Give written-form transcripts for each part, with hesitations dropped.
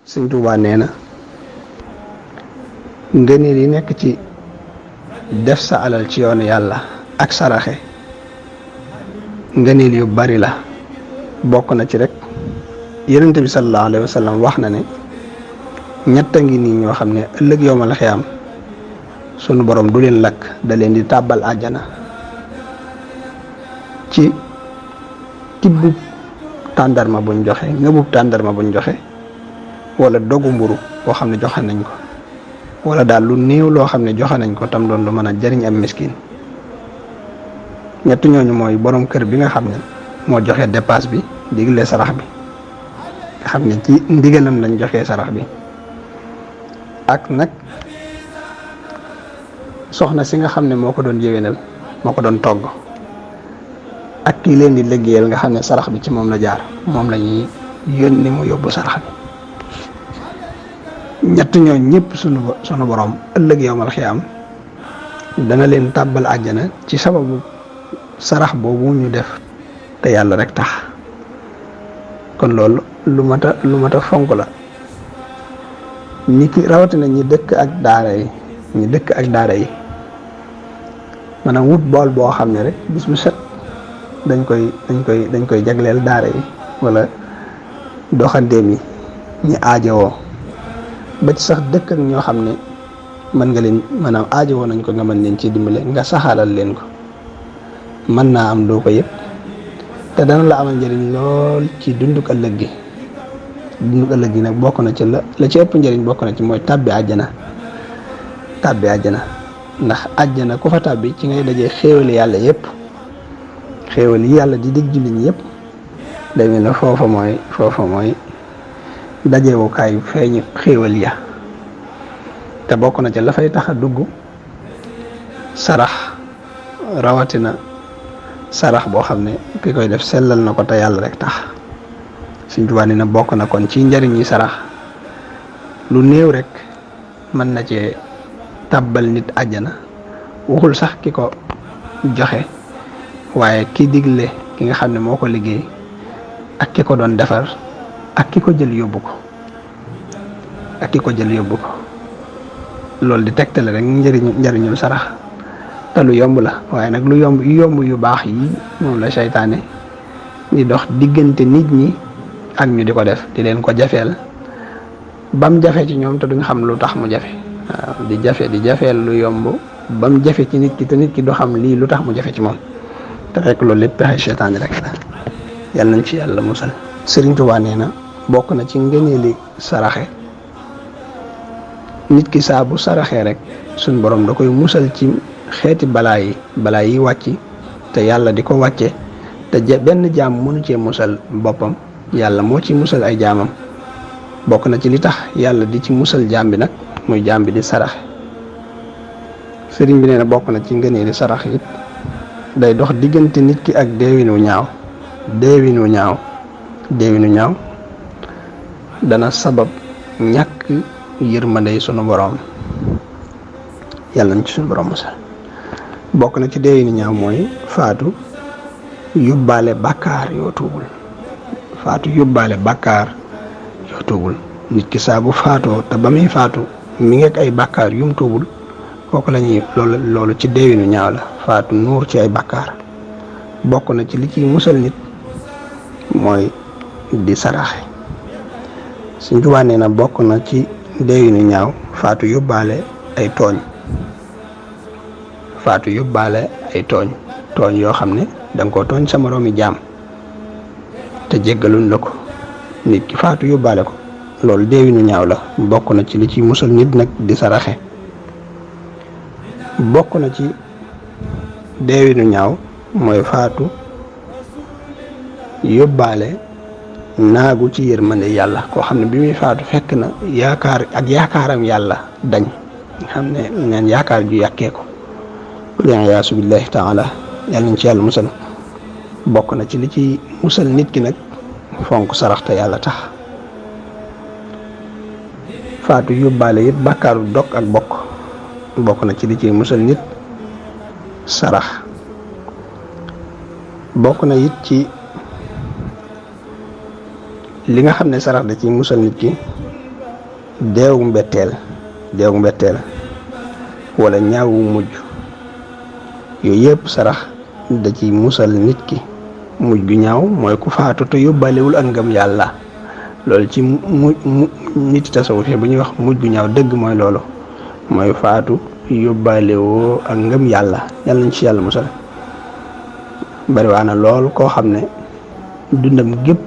Sëñ Tuubaa nee na ngëneel yi nekk ci def sa alal ci yoonu yàlla ak saraxe ngëneel yu bari la. bokk na ci rek yonent bi sallallahu alayhi wa sallam wax na ne ñett a ngi nii ñoo xam ne ëllëg yowmal xiyaam sunu borom du leen lakk, da leen di tàbbal àjjana ci tibbub tàndarma buñ joxe, ngëbub tàndarma buñ joxe, wala dogu mburu boo xam ne joxe nañ ko, wala daal lu néew loo xam ne joxe nañ ko tam doon lu mën a jariñ am miskin. ñett ñooñu mooy borom kër bi nga xam ne moo joxe dépasse bi, digle sarax bi, nga xam ne ci ndigalam lañ joxee sarax bi, ak nag soxna si nga xam ne moo ko doon yéwénal, moo ko doon togg, ak kii leen di liggéeyal nga xam ne sarax bi ci moom la jaar, moom la ñuy yónni mu yóbbu sarax bi. ñett ñooñ ñëpp sunu borom ëllëg yowmal xiyaam dana leen tàbbal àjjana ci sababu sarax boobu ñu def te yàlla rek tax. kon loolu lu mat a fonk la. ñi ki rawatina ñi dëkk ak daara yi maanaam wut bool boo xam ne rek bis bu set dañ koy jagleel daara yi wala doxandeem yi ñi aajowoo, ba ci sax dëkk ak ñoo xam ne mën nga leen maanaam aajowoo nañ ko, nga mën leen ci dimbale, nga saxaalal leen ko. mën naa am doo ko yëpp te dana la amal njëriñ lool ci dunduk ëllëg gi. dunduk ëllëg gi nag bokk na ci la ci ëpp njëriñ bokk na ci mooy tàbbi àjjana. ndax àjjana ku fa tàbbi ci ngay dajee xéewali yàlla yëpp, xéewal yi yàlla di dig jullit ñi yëpp. day mel ne foofa mooy dajewukaayu feeñu xéewal ya. te bokk na ci la fay tax a dugg sarax, rawatina sarax boo xam ne ki koy def sellal na ko te yàlla rek tax. Sëñ Tuubaa nee na bokk na kon ci njariñ yi sarax lu néew rek mën na cee tàbbal nit àjjana, waxul sax ki ko joxe waaye ki digle, ki nga xam ne moo ko liggéey, ak ki ko doon defar, ak ki ko jël yóbbu ko loolu di tegtale rek njariñul sarax. te lu yomb la, waaye nag lu yomb yu baax yi moom la seytaane di dox diggante nit ñi ak ñu di ko def, di leen ko jafeel bam jafe ci ñoom te duñ xam lu tax mu jafe. waaw di jafeel lu yomb bam jafe ci nit ki te nit ki du xam lii lu tax mu jafe ci moom, te fekk loolu lépp pexe seytaane rek la. yàlla nañ ci yàlla musal. Sëriñ Tuubaa nee na bokk na ci ngëneeli saraxe, nit ki saa bu saraxee rek suñ borom da koy musal ci xeeti balaa yi wàcc te yàlla di ko wàcce te benn jaam mënu cee musal boppam, yàlla moo ci musal ay jaamam. bokk na ci li tax yàlla di ci musal jaam bi nag muy jaam bi di saraxe. sëriñ bi nee na bokk na ci ngëneeli sarax it day dox diggante nit ki ak deewinu ñaaw dana sabab ñàkk yërmande sunu borom, yàlla nañ ci sunu borom musal. bokk na ci deewinu ñaaw mooy faatu yóbbaale bàkkaar yoo tuubul. nit ki saa bu faatoo te ba muy faatu mi ngi ak ay bàkkaar yum tuubul, kooku la ñuy loolu ci deewinu ñaaw la, faatu nuur ci ay bàkkaar. bokk na ci li ciy musal nit mooy di saraxe. Sëñ Tuubaa nee na bokk na ci deewinu ñaaw faatu yóbbaale ay tooñ yoo xam ne danga ko tooñ sa moroomi jaam te jéggaluñ la ko, nit ki faatu yóbbaale ko, loolu deewinu ñaaw la. bokk na ci li ci musal nit nag di saraxe. bokk na ci deewinu ñaaw mooy faatu yóbbaale naagu ci yërmande yàlla, koo xam ne bi muy faatu fekk na yaakaaram yàlla dañ, nga xam ne neen yaakaar ju yàkkee ko. yaasu billahi taala, yàlla nañ ci yàlla musal. bokk na ci li ci musal nit ki nag fonk sarax te yàlla tax. faatu yóbbaale it bàkkaaru dog ak bokk na ci li ci musal nit sarax. bokk na it ci li nga xam ne sarax da ci musal nit ki deewu mbetteel wala ñaawu mujj, yooyu yëpp sarax da ci musal nit ki. mujj gu ñaaw mooy ku faatu te yóbbaalewul ak ngëm yàlla, loolu ci nit tasawuf bu ñuy wax mujj gu ñaaw dëgg mooy loolu, mooy faatu yóbbaalewoo ak ngëm yàlla. yàlla nañ ci yàlla musal. bariwaana lool koo xam ne dundam gépp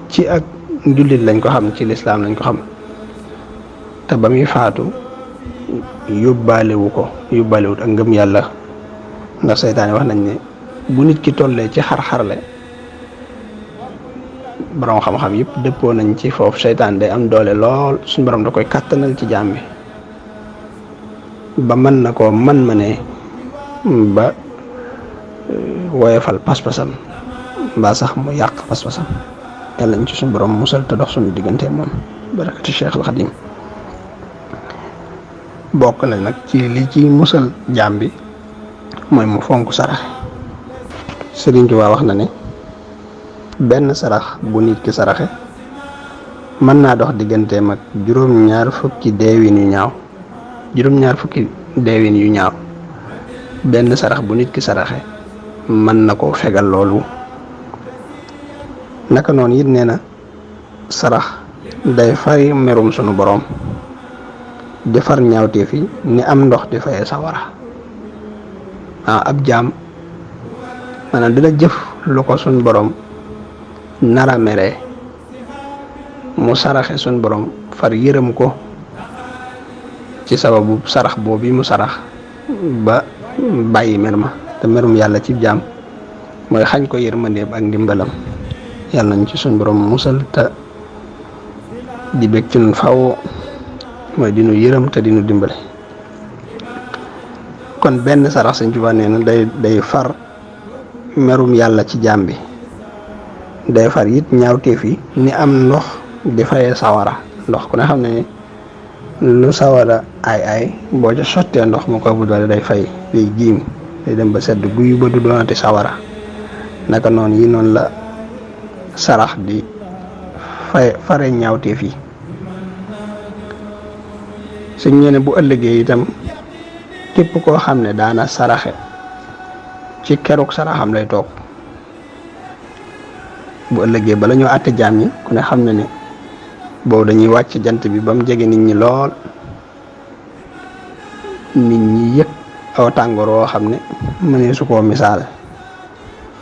ci ak njullit lañ ko xam, ci lislaam lañ ko xam, te ba muy faatu yóbbaalewut ak ngëm yàlla. ndax seytaane wax nañ ne bu nit ki tollee ci xar-xarle, borom xam-xam yëpp dëppoo nañ ci foofu seytaan day am doole lool, suñu borom da koy kàttanal ci jaam bi ba mën na koo mënee ba woyofal pas-pasam mbaa sax mu yàq pas-pasam. yàlla ñu ci suñu borom musal te dox suñu diggante moom barakati Cheikh al Xadim. bokk na nag ci li ci musal jaam bi mooy mu fonk saraxe. Sëriñ Tuubaa wax na ne benn sarax bu nit ki saraxe mën naa dox digganteem ak juróom-ñaar fukki deewin yu ñaaw. benn sarax bu nit ki saraxe mën na koo fegal loolu. naka noonu it nee na sarax day fari merum sunu borom, di far ñaawteef yi ni am ndox di fayee sawara. ab jaam maanaam dina jëf lu ko suñ borom nara meree, mu saraxe suñ borom far yërëm ko ci sababu sarax boobu mu sarax ba bàyyi mer ma. te merum yàlla ci jaam mooy xañ ko yërmandeem ak ndimbalam. yàlla nañ ci suñ borom musal te di bég ci ñun faw, mooy dinu yërëm te dinu dimbale. kon benn sarax Sëñ Tuubaa nee na day far merum yàlla ci jaam bi, day far it ñaawteef yi ni am ndox di fayee sawara. ndox ku ne xam ne lu sawara ay boo ca sottee ndox mu ko bu doole day fay, day giim, day dem ba sedd guy ba du doonati sawara. naka noonu yi noonu la sarax di fare ñaawteef yi. suñ ñene bu ëllëgee itam képp koo xam ne daana saraxe ci keruk saraxam lay toog. bu ëllëgee bala ñoo àtte jaam ñi ku ne xam ne ne boobu dañuy wàcc jant bi ba mu jege nit ñi lool, nit ñi yëg aw tàngoor woo xam ne mënee su koo misaal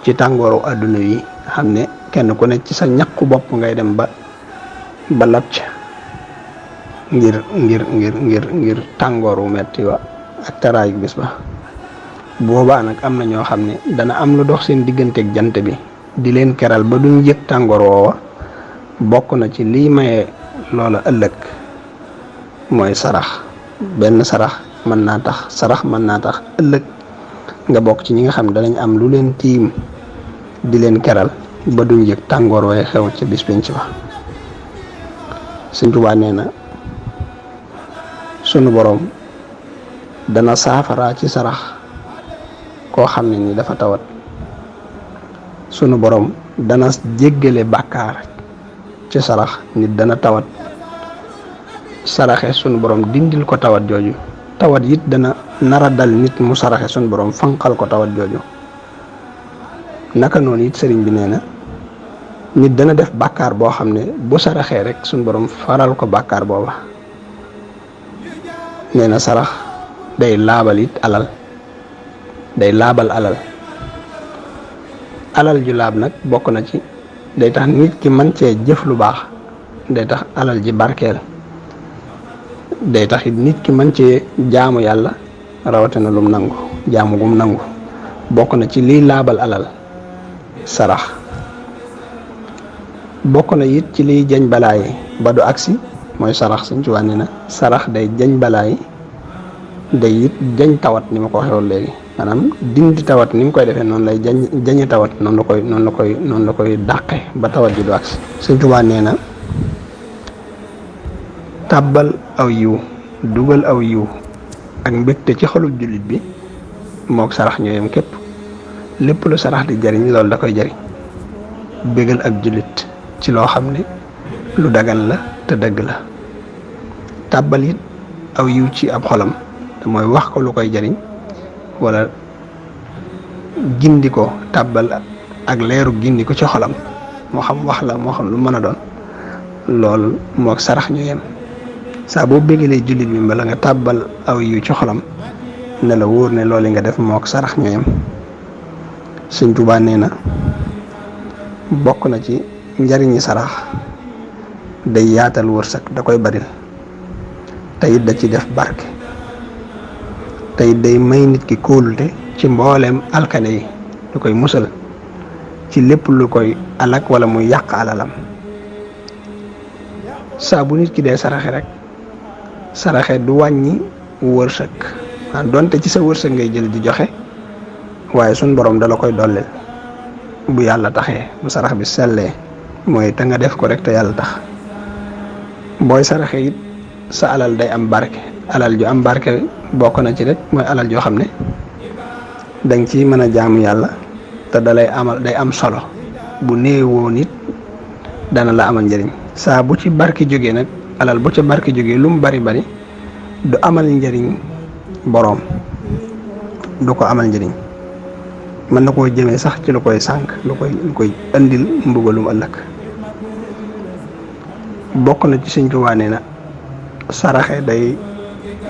ci tàngooru àdduna yi. xam ne kenn ku ne ci sa ñakku bopp ngay dem ba lab ca ngir tàngooru metti wa ak taraayu bis ba. boobaa nag am na ñoo xam ne dana am lu dox seen digganteeg jant bi di leen keral ba duñ yëg tàngoor woowa. bokk na ci lii maye loola ëllëg mooy sarax. benn sarax mën naa tax ëllëg nga bokk ci ñi nga xam ne danañ am lu leen tiim di leen keral ba duñ yëg tàngoor waaye xew ca bis penc ba. Sëñ Tuubaa nee na sunu borom dana saafara ci sarax koo xam ne ni dafa tawat. sunu borom dana jéggale bàkkaar ci sarax nit dana tawat, saraxe sunu borom dindil ko tawat jooju. tawat it dana nara dal nit mu saraxe sunu borom fanqal ko tawat jooju. naka noonu it sëriñ bi nee na nit dana def bàkkaar boo xam ne bu saraxee rek sunu borom faral ko bàkkaar booba. nee na sarax day laabal it alal, day laabal alal ju laab nag bokk na ci day tax nit ki mën cee jëf lu baax, day tax alal ji barkeel, day tax it nit ki mën cee jaamu yàlla rawatina lum nangu, jaamu gum nangu. bokk na ci liy laabal alal sarax. bokk na it ci liy jañ balaa yi ba du agsi mooy sarax. Sëñ Tuubaa nee na sarax day jañ balaa yi, day it jañ tawat ni ma ko waxee woon léegi. maanaam dindi tawat ni mu koy defee noonu lay jañe tawat, noonu la koy dàqe ba tawat ji du agsi. Sëñ Tuubaa nee na tàbbal aw yiw, dugal aw yiw ak mbégte ci xolub jullit bi mook sarax ñooyam képp. lépp lu sarax di jariñ loolu da koy jariñ. bégal ak jullit ci loo xam ne lu dagan la te dëgg la. tàbbal it aw yiw ci ab xolam te mooy wax ko lu koy jariñ wala gindi ko tàbbal ak leeru gindi ko ci xolam moo xam wax la moo xam lu mën a doon loolu moog sarax ñu yem saa boo bégalee jullit bi mbala nga tàbbal aw yiw ci xolam ne la wóor ne loolu nga def moog sarax ñu yem. Sëñ Tuubaa nee na bokk na ci njariñi sarax day yaatal wërsëg da koy baril te it da ci def barke te it day may nit ki kóolute ci mbooleem alkane yi lu koy musal ci lépp lu koy alak wala muy yàq alalam. saa bu nit ki dee saraxe rek saraxe du wàññi wërsëg donte ci sa wërsëg ngay jël di joxe waaye suñ borom dala koy dolleel bu yàlla taxee bu sarax bi sellee mooy te nga def ko rek te yàlla tax. booy saraxe it sa alal day am barke alal ju am barke bokk na ci rek mooy alal joo xam ne danga ci mën a jaamu yàlla te dalay amal day am solo bu néewoo nit dana la amal njëriñ. saa bu ci barke jógee nag alal bu ca barke jógee lu mu bari bari du amal njëriñ boroom du ko amal njëriñ mën na koo jëmee sax ci lu koy sànk lu koy andil mbugalum ëllëg. bokk na ci Sëñ Tuubaa nee na saraxe day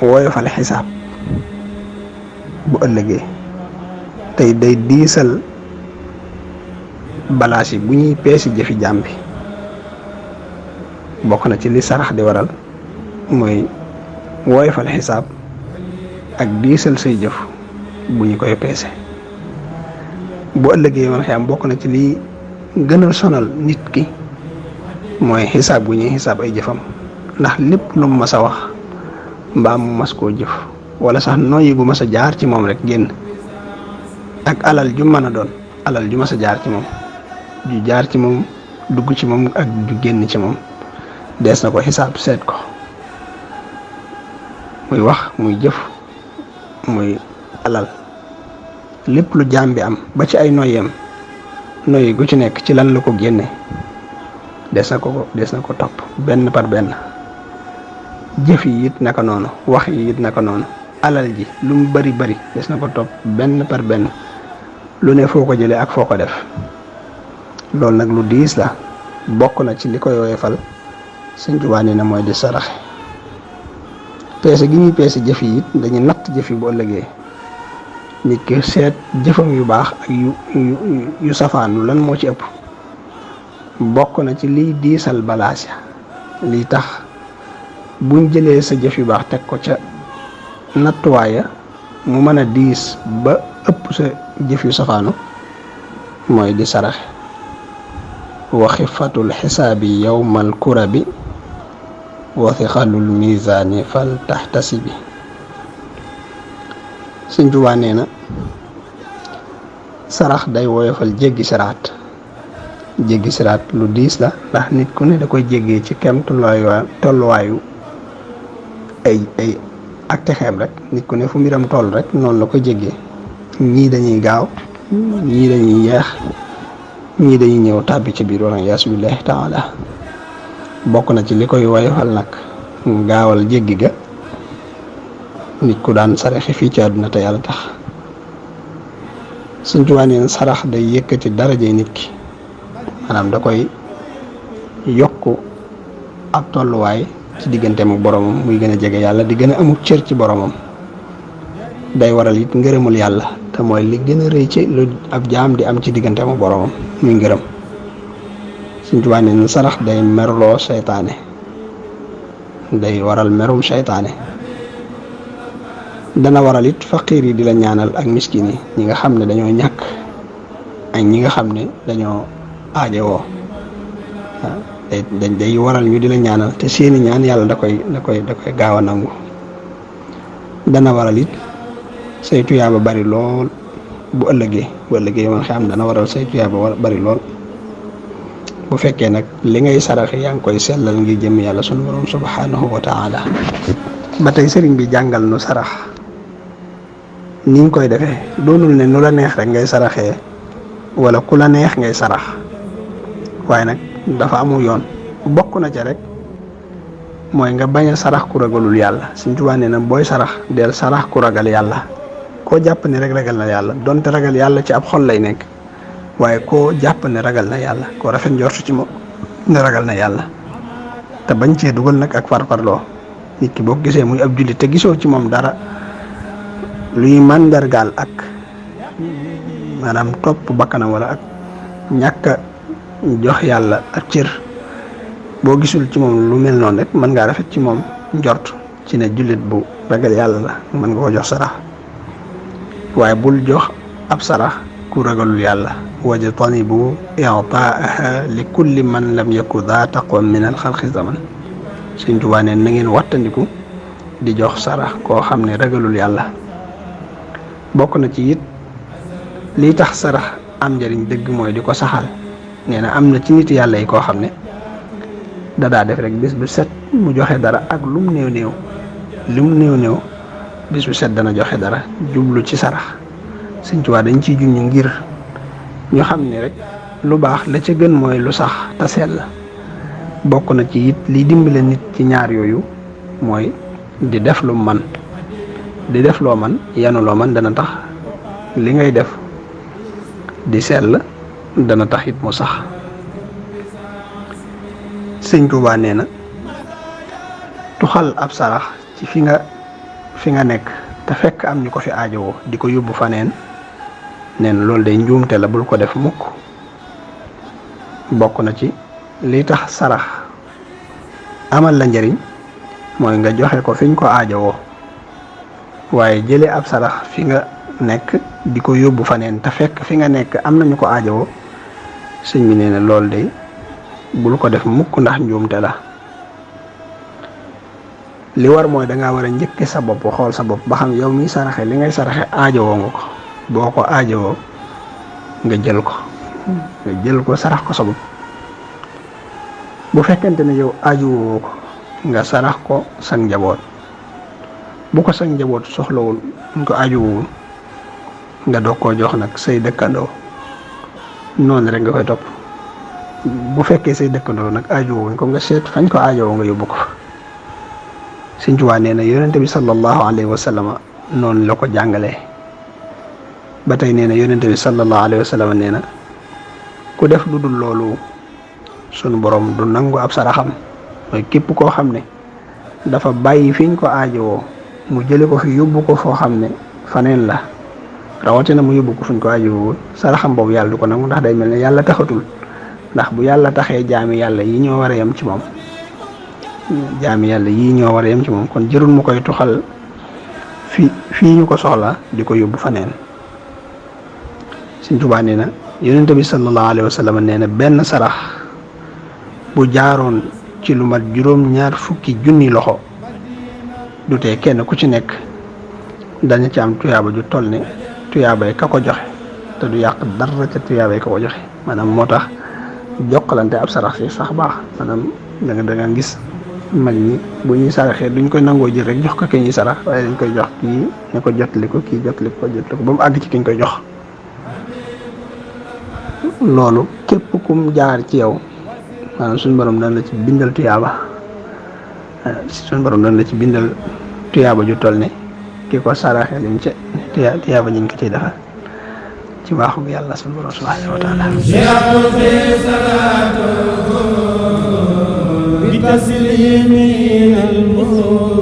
woyofal xisaab bu ëllëgee tey day diisal balaas yi bu ñuy peesi jëfi jaam bi. bokk na ci li sarax di waral mooy woyofal xisaab ak diisal say jëf bu ñu koy peese. bu ëllëgee man xam bokk na ci li gën a sonal nit ki mooy xisaab gu ñuy xisaab ay jëfam ndax lépp lu mu mas a wax mbaa mu mas koo jëf wala sax noyyi gu mas a jaar ci moom rek génn ak alal ju mën a doon alal ju mas a jaar ci moom ju jaar ci moom dugg ci moom ak ju génn ci moom dees na ko xisaab seet ko muy wax muy jëf muy alal lépp lu jaam bi am ba ci ay noyyeem noyyi gu ci nekk ci lan la ko génne des na ko topp benn par benn. jëf yi it naka noonu wax yi it naka noonu alal ji lu mu bari bari des na ko topp benn par benn lu ne foo ko jëlee ak foo ko def. loolu nag lu diis la bokk na ci li koy woyofal Sëñ Tuubaa nee na mooy di saraxe. peese gi ñuy peese jëf yi it dañuy natt jëf yi bu ëllëgee nit ki seet jëfam yu baax ak yu safaanu lan moo ci ëpp. bokk na ci liy diisal balaas ya liy tax buñ jëlee sa jëf yu baax teg ko ca nattuwaaya mu mën a diis ba ëpp sa jëf yu safaanu mooy di saraxe. wa xifatul xisaabi yawmal kurabi wa thiqalul mizaani fal taxtasibi. Sëñ Tuubaa nee na sarax day woyofal jéggi siraat lu diis la ndax nit ku ne da koy jéggee ci kem tolluwaayu ay ak texeem rek nit ku ne fu mbiram toll rek noonu la koy jéggee. ñii dañuy gaaw ñii dañuy yeex ñii dañuy ñëw tàbbi ci biir wala yaasu billahi taala. bokk na ci li koy woyofal nag gaawal jéggi ga nit ku daan saraxe fii ci àdduna te yàlla tax. Sëñ Tuubaa nee na sarax day yëkkati darajey nit ki maanaam da koy yokk ab tolluwaay ci digganteem ak boromam muy gën a jege yàlla di gën a amul cër ci boromam. day waral it ngërëmul yàlla te mooy li gën a rëy ci lu ab jaam di am ci digganteem ak boromam muy ngërëm. Sëñ Tuubaa nee na sarax day merloo seytaane day waral merum seytaane. dana waral it faqiir yi di la ñaanal ak miskin yi ñi nga xam ne dañoo ñàkk ak ñi nga xam ne dañoo aajowoo day waral ñu di la ñaanal te seeni ñaan yàlla da koy gaaw a nangu. dana waral it say tuyaaba bari lool bu ëllëgee man xam dana waral say tuyaaba bari lool bu fekkee nag li ngay saraxe yaa ngi koy sellal ngir jëm yàlla sunu borom subhanahu wa taala. ba tey sëriñ bi jàngal nu sarax niñ koy defee doonul ne nu la neex rek ngay saraxee wala ku la neex ngay sarax waaye nag dafa amul yoon bokk na ca rek mooy nga bañ a sarax ku ragalul yàlla. Sëñ Tuubaa nee na booy sarax del sarax ku ragal yàlla. koo jàpp ne rek ragal na yàlla donte ragal yàlla ci ab xol lay nekk waaye koo jàpp ne ragal na yàlla koo rafet njortu ci moom ne ragal na yàlla te bañ cee dugal nag ak farfarloo. nit ki boo ko gisee muy ab jullit te gisoo ci moom dara luy màndargaal ak maanaam topp bakkanam wala ak ñàkk a jox yàlla ak cër, boo gisul ci moom lu mel noonu rek mën ngaa rafet ci moom njort ci ne jullit bu ragal yàlla la mën nga ko jox sarax. waaye bul jox ab sarax ku ragalul yàlla. wajtanibu i'taaha li kulli man lam yaku daa taqwa min al xalqi zaman. Sëñ Tuubaa ne na ngeen wattandiku di jox sarax koo xam ne ragalul yàlla. bokk na ci it lii tax sarax am njëriñ dëgg mooy di ko saxal. nee na am na ci nit yàlla yi koo xam ne dadaa def rek bis bu set mu joxe dara ak lum néew néew bis bu set dana joxe dara jublu ci sarax. Sëñ Tuubaa dañ ciy junñu ngir ñu xam ne rek lu baax la ca gën mooy lu sax te sell. bokk na ci it liy dimbale nit ci ñaar yooyu mooy di def lu man. di def loo man yanu loo man dana tax li ngay def di sell dana tax it mu sax. Sëñ Tuubaa nee na tuxal ab sarax ci fi nga nekk te fekk am ñu ko fi aajowoo di ko yóbbu faneen neen loolu day njuumte la, bul ko def mukk. bokk na ci li tax sarax amal la njariñ mooy nga joxe ko fiñ ko aajowoo waaye jële ab sarax fi nga nekk di ko yóbbu faneen te fekk fi nga nekk am nañu ko aajowoo. sëñ bi nee na loolu day bul ko def mukk ndax njuumte la. li war mooy dangaa war a njëkke sa bopp xool sa bopp ba xam yow miy saraxe li ngay saraxe aajowoo nga ko. boo ko aajowoo nga jël ko sarax ko sa bopp. bu fekkente ne yow aajowoo ko nga sarax ko sa njaboot. bu ko sa njaboot soxlawul ñu ko aajowul nga doog koo jox nag say dëkkandoo. noonu rek nga koy topp. bu fekkee say dëkkandoo nag aajowuñ ko nga seet fañ ko aajowoo nga yóbbu ko fa. Sëñ Tuubaa nee na yonente bi sallallahu alayhi wa sallam noonu la ko jàngalee. ba tey nee na yonente bi sallallahu alayhi wa sallam nee na ku def lu dul loolu sunu borom du nangu ab saraxam. mooy képp koo xam ne dafa bàyyi fiñ ko aajowoo mu jële ko fi yóbbu ko foo xam ne faneen la, rawatina mu yóbbu ko fuñ ko aajowoo saraxam boobu yàlla du ko nangu ndax day mel ne yàlla taxatul. ndax bu yàlla taxee jaami yàlla yi ñoo war a yem ci moom. kon jërul mu koy tuxal fii ñu ko soxla di ko yóbbu faneen. Sëñ Tuubaa nee na yonente bi sallallahu alayhi wa sallam nee na benn sarax bu jaaroon ci lu mat juróom-ñaar fukki junni loxo du tee kenn ku ci nekk dañu ci am tuyaaba ju toll ne tuyaabay ka ko joxe te du yàq dara ca tuyaabay ka ko joxe. maanaam moo tax jokkalante ab sarax si sax baax. maanaam da nga gis mag ñi bu ñuy saraxee duñ koy nangoo jël rek jox ko ki ñuy sarax waaye dañ koy jox kii ne ko jotali ko kii jotali ko ba mu àgg ci ki ñu koy jox. loolu képp kum jaar ci yow maanaam suñu borom dana la ci bindal tuyaaba. Ju toll ne ki ko saraxee lim ca tuyaaba ñu ko ciy defal ci baaxu yàlla suñu borom subhanahu wa taala. بتسليم المصطفى